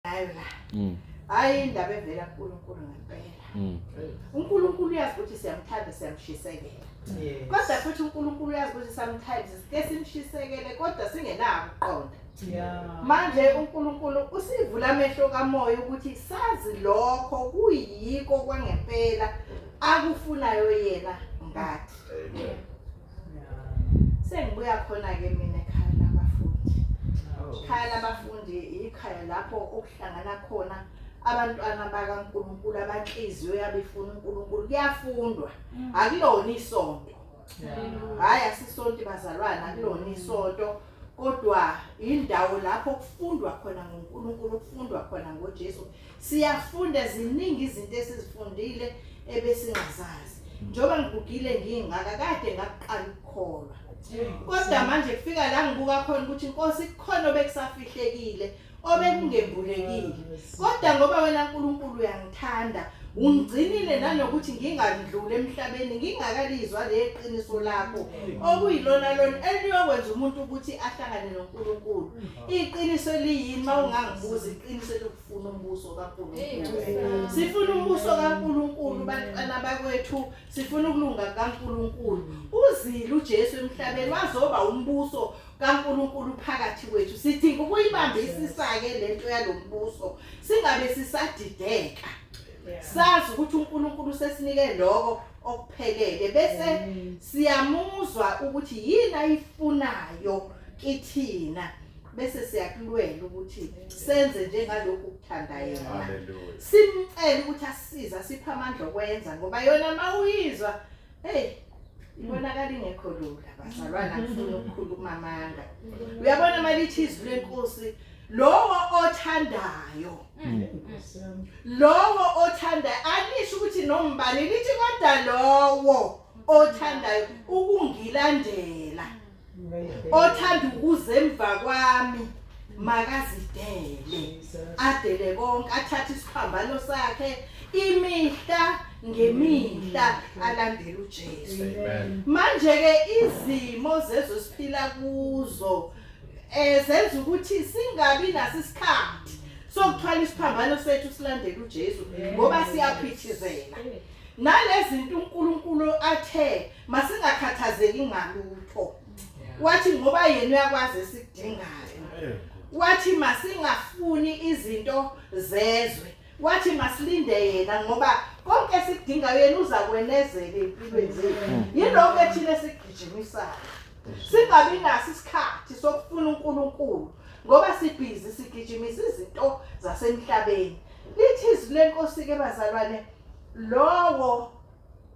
Hayi la. Hayi indaba evela kuNkulunkulu ngempela. UNkulunkulu uyazi ukuthi siyamthanda siyamshisekela. Kodwa futhi uNkulunkulu uyazi ukuthi sometimes sike simshisekele kodwa singenako ukuqonda. Manje uNkulunkulu usivula amehlo kamoya ukuthi sazi lokho kuyiko kwangempela akufunayo yena ngathi. Amen. Sengibuya khona ke mina ekhaya labafundi. Ikhaya labafundi ikhaya lapho okuhlangana khona abantwana bakaNkulunkulu abanhliziyo yabo ifuna uNkulunkulu kuyafundwa. Akulona isonto. Hayi asisonto bazalwana akulona isonto kodwa indawo lapho kufundwa khona ngoNkulunkulu kufundwa khona ngoJesu. Siyafunda ziningi izinto esizifundile ebesingazazi. Njengoba ngigugile ngingaka kade ngaqala ukukholwa. Kodwa manje kufika la ngibuka khona ukuthi inkosi kukhona obekusafihlekile obekungembulekile. Kodwa ngoba wena uNkulunkulu uyangithanda ungigcinile nanokuthi ngingadluli emhlabeni ngingakalizwa leqiniso lakho okuyilona lona eliyokwenza umuntu ukuthi ahlangane noNkulunkulu. Iqiniso liyini mawungangibuza iqiniso lokufuna umbuso kaNkulunkulu. Sifuna umbuso kaNkulunkulu bantwana bakwethu, sifuna ukulunga kaNkulunkulu. Uzile uJesu emhlabeni wazoba umbuso kaNkulunkulu phakathi kwethu. Sidinga ukuyibambisisa ke lento yalombuso singabe sisadideka. Sazi ukuthi uNkulunkulu sesinike lokho okuphelele bese siyamuzwa ukuthi yini ayifunayo kithina bese siyakulwela ukuthi senze njengalokhu ukuthanda yena. Hallelujah. Simcele ukuthi asisize asiphe amandla okwenza ngoba yona mawuyizwa hey ibonakala ingekho lula bazalwana ngifuna ukukhuluma amanga. Uyabona malithi izwi lenkosi lowo othandayo lowo othandayo alisho ukuthi nombani lithi kodwa lowo othandayo ukungilandela othanda ukuze emva kwami makazidele adele konke athathe isiphambano sakhe imihla ngemihla alandele uJesu. Amen. Manje ke izimo zezwe siphila kuzo zenza ukuthi singabi naso isikhathi sokuthwala isiphambano sethu silandele uJesu ngoba siyaphithizela. Nalezinto uNkulunkulu athe masingakhathazeki ngalutho. Wathi ngoba yena uyakwazi esikudingayo. Wathi masingafuni izinto zezwe. Wathi masilinde yena ngoba konke esikudingayo yena uza kwenezela empilweni zethu. Yilokho ethina esigijimisayo. Singabi naso isikhathi sokufuna uNkulunkulu ngoba sibhizi sigijimisa izinto zasemhlabeni. Lithi izwi lenkosi ke bazalwane lowo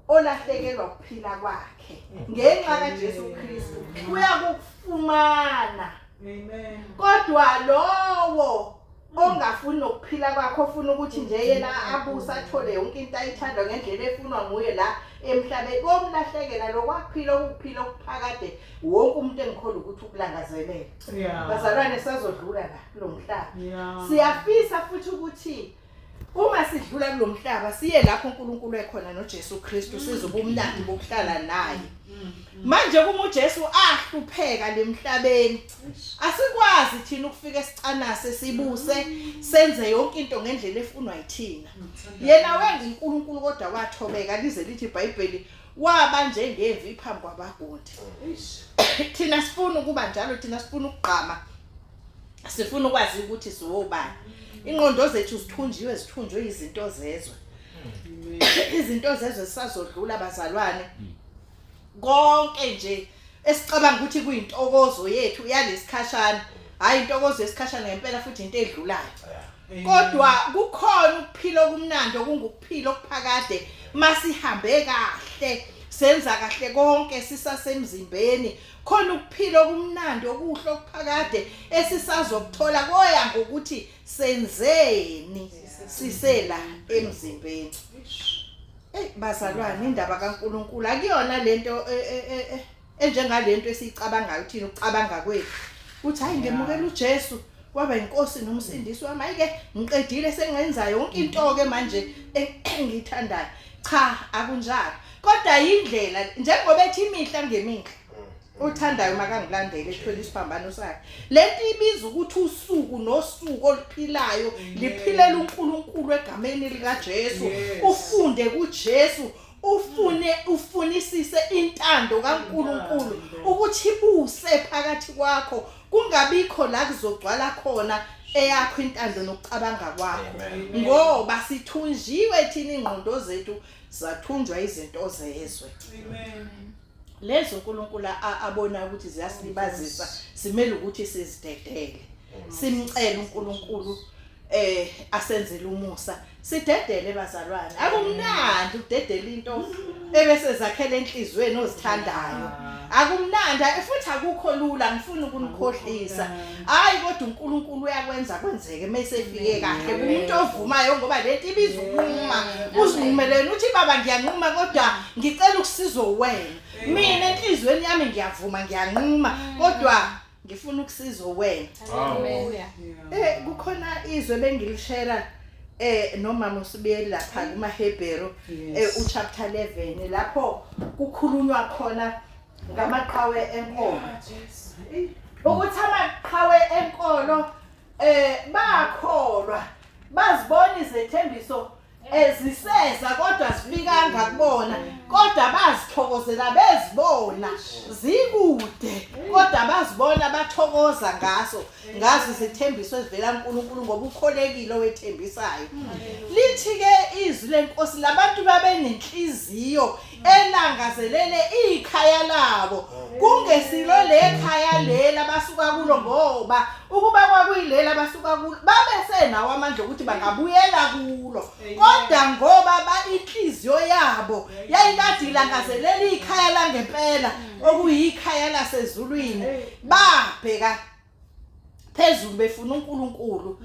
olahlekelwa ukuphila kwakhe ngenxa kaJesu Kristu uyakufumana. Amen. Kodwa lowo ongafuni nokuphila kwakhe ofuna ukuthi nje yena abuse athole yonke into ayithanda ngendlela efunwa nguye la emhlabeni komlahlekela lokwakuphila okuphila okuphakade wonke umuntu engikholwa ukuthi ukulangazelela. Bazalwane sazodlula la kulomhlaba. Siyafisa futhi ukuthi uma sidlula kulomhlaba siye lapho uNkulunkulu ekhona noJesu Kristu sizoba umnandi bokuhlala naye. Manje kuma uJesu ahlupheka lemhlabeni asikwazi thina ukufika esicanase sibuse senze yonke into ngendlela efunwa yithina. Yena wenza uNkulunkulu kodwa wathobeka lize lithi iBhayibheli waba njengemvi phambi kwabagundi. Thina sifuna ukuba njalo, thina sifuna ukugqama, sifuna ukwazi ukuthi siwobani. Ingqondo zethu zithunjiwe, zithunjwe izinto zezwe. Izinto zezwe zisazodlula bazalwane. Konke nje esicabanga ukuthi kuyintokozo yethu yalesikhashana, hayi intokozo yesikhashana ngempela futhi into edlulayo. Kodwa kukhona ukuphila okumnandi okungukuphila okuphakade masihambe kahle senza kahle konke sisasemzimbeni. Khona ukuphila okumnandi okuhle okuphakade esisazokuthola koya ngokuthi senzeni sisela emzimbeni. Ey bazalwane indaba kaNkuluNkulu akuyona lento enjengalento esiyicabangayo thina ukucabanga kwethu. Uthi hayi ngemukela uJesu kwaba inkosi nomsindisi wami, hayi ke ngiqedile sengenza yonke into ke manje engiyithandayo. Cha akunjalo. Kodwa indlela njengoba ethi imihla ngemihla. Othandayo makangilandele ethwele isiphambano sakhe. Lento ibiza ukuthi usuku nosuku oluphilayo liphilela uNkulunkulu egameni likaJesu. Ufunde kuJesu, ufune ufunisise intando kaNkulunkulu ukuthi ibuse phakathi kwakho, kungabikho la kuzogcwala khona eyakho intando nokucabanga kwakho, ngoba sithunjiwe thina, ingqondo zethu zathunjwa izinto zezwe. Amen. Lezo uNkulunkulu abona ukuthi ziyasilibazisa, simele ukuthi sizidedele, simcele uNkulunkulu asenzele umusa, sidedele bazalwane. Akumnandi ukudedela into ebese zakhele enhlizweni ozithandayo, akumnandi futhi akukho lula, ngifuna ukunikhohlisa, hayi, kodwa uNkulunkulu uyakwenza kwenzeke mase efike kahle kumuntu ovumayo, ngoba lento ibiza ukunquma, uzinqumeleni uthi baba ngiyanquma, kodwa ngicela ukusizwa wena. Mina enhlizweni yami ngiyavuma, ngiyanquma, kodwa ngifuna ukusizwa wena. Hallelujah. Kukhona izwe bengilishare nomama usibiyeli lapha kumaHebheru, uchapter 11, lapho kukhulunywa khona ngamaqhawe enkolo, ukuthi amaqhawe enkolo bakholwa, bazibona izethembiso eziseza kodwa zifikanga kubona, kodwa bazithokozela bezibona zikude, kodwa bazibona bathokoza ngazo izithembiso ezivela kuNkulunkulu, ngoba ukholekile owethembisayo. Lithi ke izwi lenkosi, labantu babenenhliziyo elangazelele ikhaya labo, kungesilo lekhaya lela basuka kulo, ngoba ukuba kwakuyilela abasuka kulo babesenawo amandla ukuthi bangabuyela kulo, kodwa ngoba ba inhliziyo yabo yayikade ilangazelela ikhaya langempela, okuyikhaya lasezulwini, babheka phezulu befuna uNkulunkulu,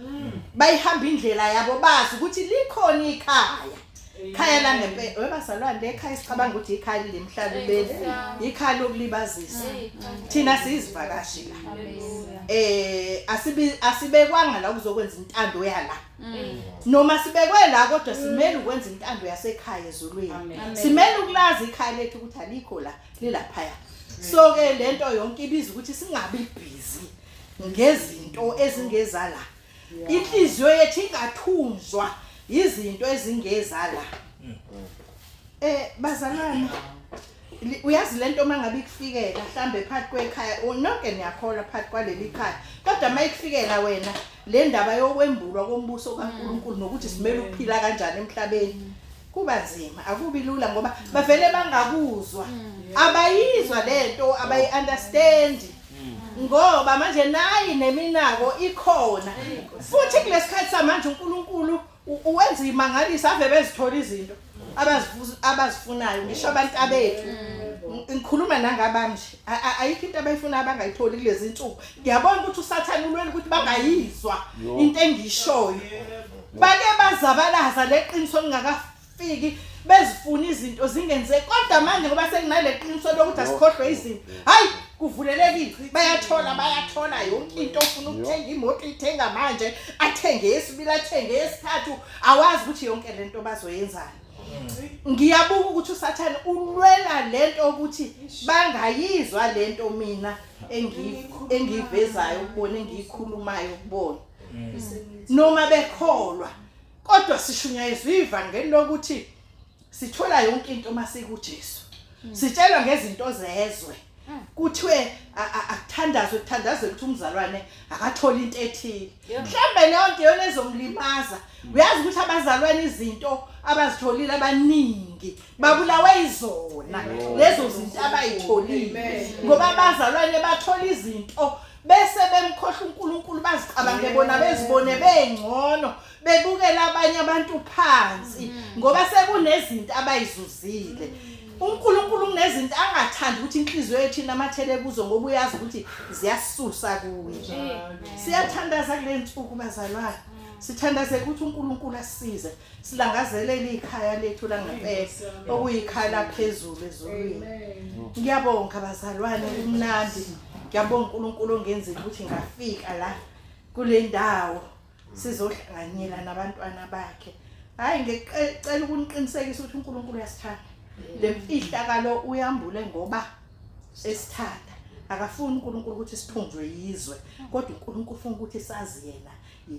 bayihamba indlela yabo bazi ukuthi likhona ikhaya, khaya langempela. Webazalwane, lekhaya sicabanga ukuthi ikhaya lemhlabeni, ikhaya lokulibazisa, thina siyizivakashi la. Asibi asibekwanga la ukuzokwenza intando yala, noma sibekwe la, kodwa simele ukwenza intando yasekhaya ezulwini. Simele ukulazi ikhaya lethu ukuthi alikho la, lilaphaya. So ke lento yonke ibiza ukuthi singabi busy ngezinto ezingeza la, inhliziyo yethu ingathunjwa izinto ezingeza la. Bazalwane, uyazi lento mangabe ikufikela mhlambe phakathi kwekhaya, nonke niyakholwa phakathi kwaleli khaya, kodwa mayikufikela wena le ndaba yokwembulwa kombuso kaNkuluNkulu nokuthi simele ukuphila kanjani emhlabeni, kuba nzima, akubi lula, ngoba bavele bangakuzwa, abayizwa lento, abayi-understand, ngoba manje nayi neminako ikhona futhi kulesikhathi samanje. uNkulunkulu uwenza imangaliso, ave bezithola izinto abazifunayo, ngisho abantu abethu, ngikhuluma nangabami nje, ayikho into abayifunayo abangayitholi kulezi insuku. Ngiyabona ukuthi uSathane ulwela ukuthi bangayizwa into engishoyo, bake bazabalaza leqiniso lingakafiki, bezifuna izinto zingenzeki, kodwa manje ngoba sekunale qiniso lokuthi asikhohlwe izinto, hayi, kuvulelekile, bayathola, bayathola yonke into. Ofuna ukuthenga imoto ithenga manje, athenge yesibili, athenge yesithathu, awazi ukuthi yonke lento bazoyenzani. Ngiyabuka ukuthi uSathane ulwela lento ukuthi bangayizwa lento mina engiyivezayo ukubona, engiyikhulumayo ukubona, noma bekholwa, kodwa sishunyayezwa ivangeli lokuthi sithola yonke into masikuJesu. Sitshelwa ngezinto zezwe, kuthiwe akuthandazwe, kuthandazwe ukuthi umzalwane akathola into ethile, mhlambe leyo nto iyona ezomlimaza. Uyazi ukuthi abazalwane izinto abazitholile abaningi babulawe izona lezo zinto abayitholile, ngoba abazalwane bathola izinto bese bemkhohlwa uNkulunkulu, bazicabange bona, bezibone bengcono, bebukela abanye abantu phansi, ngoba sekunezinto abayizuzile. uNkulunkulu kunezinto angathandi ukuthi inhliziyo yethu inamathele kuzo, ngoba uyazi ukuthi ziyasusa kuye. Siyathandaza kule nsuku bazalwane, sithandazela ukuthi uNkulunkulu asisize silangazelele ikhaya lethu langempela, okuyikhaya laphezulu ezulwini. Ngiyabonga bazalwane, kumnandi. Ngiyabonga uNkulunkulu ongenzile ukuthi ngafika la kule ndawo sizohlanganyela nabantwana bakhe. Hayi, ngicela ukuniqinisekisa ukuthi uNkulunkulu uyasithanda. Le mfihlakalo uyambule ngoba esithanda. Akafuni uNkulunkulu ukuthi sithunjwe yizwe, kodwa uNkulunkulu ufuna ukuthi sazi yena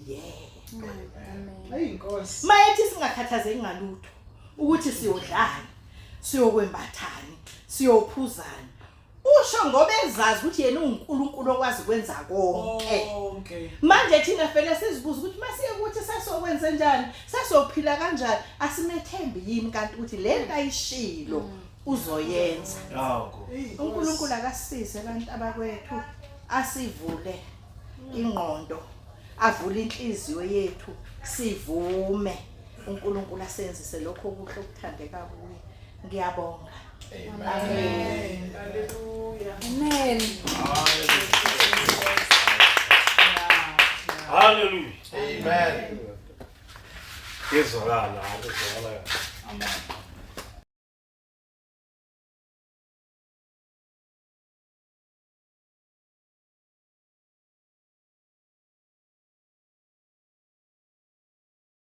yedwa. Ayi Nkosi. Mayethi singakhathazeki ngalutho ukuthi siyodlani, siyokwembathani, siyophuzani. Usho ngoba ezazi ukuthi yena uNkulunkulu okwazi ukwenza konke. Konke. Manje thina vele sizibuza ukuthi masiye ukuthi sesokwenze njani, sesophila kanjani, asimethembi yini kanti ukuthi lento ayishilo uzoyenza. Yako. uNkulunkulu akasisize abantu abakwethu asivule ingqondo avule inhliziyo yethu sivume uNkulunkulu asenzise lokho okuhle okuthandeka kuye. Ngiyabonga. Amen. Hallelujah. Amen. Hallelujah. Amen. Izwakala, izwakala. Amen.